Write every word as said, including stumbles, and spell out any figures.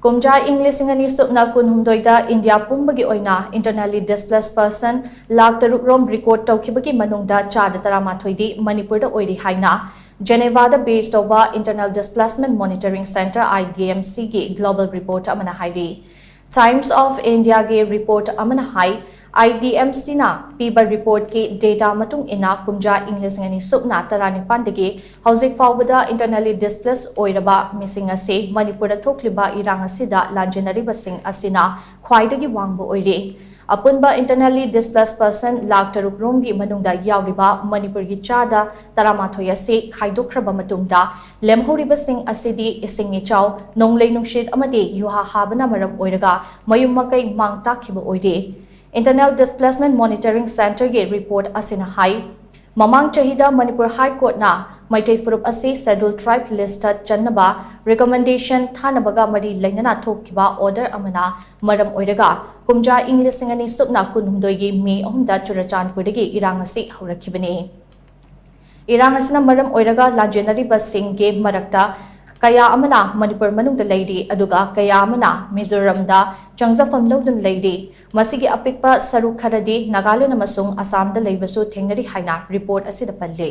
ꯀꯨꯝꯖꯥ ꯏꯪ ꯂꯤꯁꯤꯡ ꯑꯅꯤ ꯁꯨꯞꯅ ꯀꯨꯟꯍꯨꯝꯗꯣꯏꯗ ꯏꯟꯗꯤꯌꯥ ꯄꯨꯝꯕꯒꯤ ꯑꯣꯏꯅ internally displaced person ꯂꯥꯈ ꯇꯔꯨꯛ ꯔꯣꯝ ꯔꯤꯀꯣꯔꯗ ꯇꯧꯈꯤꯕꯒꯤ ꯃꯅꯨꯡꯗ ꯆꯥꯗ ꯇꯔꯥꯃꯥꯊꯣꯏꯗꯤ ꯃꯅꯤꯄꯨꯔꯗ ꯑꯣꯏꯔꯤ ꯍꯥꯏꯅ ꯖꯦꯅꯦꯚꯥꯗ ꯕꯦꯁ ꯇꯧꯕ Internal Displacement Monitoring Centre, IDMC, ꯒꯤ global report ꯑꯃꯅ ꯍꯥꯏꯔꯤ꯫ Times of Indiaꯒꯤ report ꯑꯃꯅ ꯍꯥꯏ, IDMCꯅ ꯄꯤꯕ reportꯀꯤ data ꯃꯇꯨꯡ ꯏꯟꯅ ꯀꯨꯝꯖꯥ ꯏꯪ ꯂꯤꯁꯤꯡ ꯑꯅꯤ ꯁꯨꯞꯅ ꯇꯔꯥꯅꯤꯄꯥꯟꯗꯒꯤ ꯍꯧꯖꯤꯛ ꯐꯥꯎꯕꯗ internally displaced ꯑꯣꯏꯔꯕ ꯃꯤꯁꯤꯡ ꯑꯁꯤ ꯃꯅꯤꯄꯨꯔꯗ ꯊꯣꯛꯂꯤꯕ ꯏꯔꯥꯡ ꯑꯁꯤꯗ ꯂꯥꯟꯖꯦꯟꯅꯔꯤꯕꯁꯤꯡ ꯑꯁꯤꯅ ꯈ꯭ꯋꯥꯏꯗꯒꯤ ꯋꯥꯡꯕ ꯑꯣꯏꯔꯤ꯫ ꯑꯄꯨꯟꯕ internally displaced person ꯂꯥꯈ ꯇꯔꯨꯛ ꯔꯣꯝꯒꯤ ꯃꯅꯨꯡꯗ ꯌꯥꯎꯔꯤꯕ ꯃꯅꯤꯄꯨꯔꯒꯤ ꯆꯥꯗ ꯇꯔꯥꯃꯥꯊꯣꯏ ꯑꯁꯤ ꯈꯥꯏꯗꯣꯛꯈ꯭ꯔꯕ ꯃꯇꯨꯡꯗ, ꯂꯦꯝꯍꯧꯔꯤꯕꯁꯤꯡ ꯑꯁꯤꯗꯤ ꯏꯁꯤꯡ ꯏꯆꯥꯎ, ꯅꯣꯡꯂꯩ ꯅꯨꯡꯁꯤꯠ ꯑꯃꯗꯤ ꯌꯨꯍꯥ ꯍꯥꯕꯅ ꯃꯔꯝ ꯑꯣꯏꯔꯒ ꯃꯌꯨꯝ ꯃꯀꯩ ꯃꯥꯡ ꯇꯥꯛꯈꯤꯕ ꯑꯣꯏꯔꯤ꯫ Internal Displacement Monitoring Centreꯒꯤ report ꯑꯁꯤꯅ ꯍꯥꯏ, ꯃꯃꯥꯡ ꯆꯍꯤꯗ ꯃꯅꯤꯄꯨꯔ High Courtꯅ ꯃꯩꯇꯩ ꯐꯨꯔꯨꯞ ꯑꯁꯤ Scheduled Tribe listꯇ ꯆꯟꯅꯕ recommendation ꯊꯥꯅꯕꯒ ꯃꯔꯤ ꯂꯩꯅꯅ ꯊꯣꯛꯈꯤꯕ order ꯑꯃꯅ ꯃꯔꯝ ꯑꯣꯏꯔꯒ ꯀꯨꯝꯖꯥ ꯏꯪ ꯂꯤꯁꯤꯡ ꯑꯅꯤ ꯁꯨꯞꯅ ꯀꯨꯟꯍꯨꯝꯗꯣꯏꯒꯤ ꯃꯦ ꯑꯍꯨꯝꯗ ꯆꯨꯔꯆꯥꯟꯄꯨꯔꯗꯒꯤ ꯏꯔꯥꯡ ꯑꯁꯤ ꯍꯧꯔꯛꯈꯤꯕꯅꯤ꯫ ꯏꯔꯥꯡ ꯑꯁꯤꯅ ꯃꯔꯝ ꯑꯣꯏꯔꯒ ꯂꯥꯟꯖꯦꯟꯅꯔꯤꯕꯁꯤꯡꯒꯤ ꯃꯔꯛꯇ ꯀꯌꯥ ꯑꯃꯅ ꯃꯅꯤꯄꯨꯔ ꯃꯅꯨꯡꯗ ꯂꯩꯔꯤ, ꯑꯗꯨꯒ ꯀꯌꯥ ꯑꯃꯅ ꯃꯤꯖꯣꯔꯥꯝꯗ ꯆꯪꯖꯐꯝ ꯂꯧꯗꯨꯅ ꯂꯩꯔꯤ꯫ ꯃꯁꯤꯒꯤ ꯑꯄꯤꯛꯄ ꯁꯔꯨꯛ ꯈꯔꯗꯤ ꯅꯥꯒꯥꯂꯦꯟ ꯑꯃꯁꯨꯡ ꯑꯁꯥꯝꯗ ꯂꯩꯕꯁꯨ ꯊꯦꯡꯅꯔꯤ ꯍꯥꯏꯅ report ꯑꯁꯤꯗ ꯄꯜꯂꯤ꯫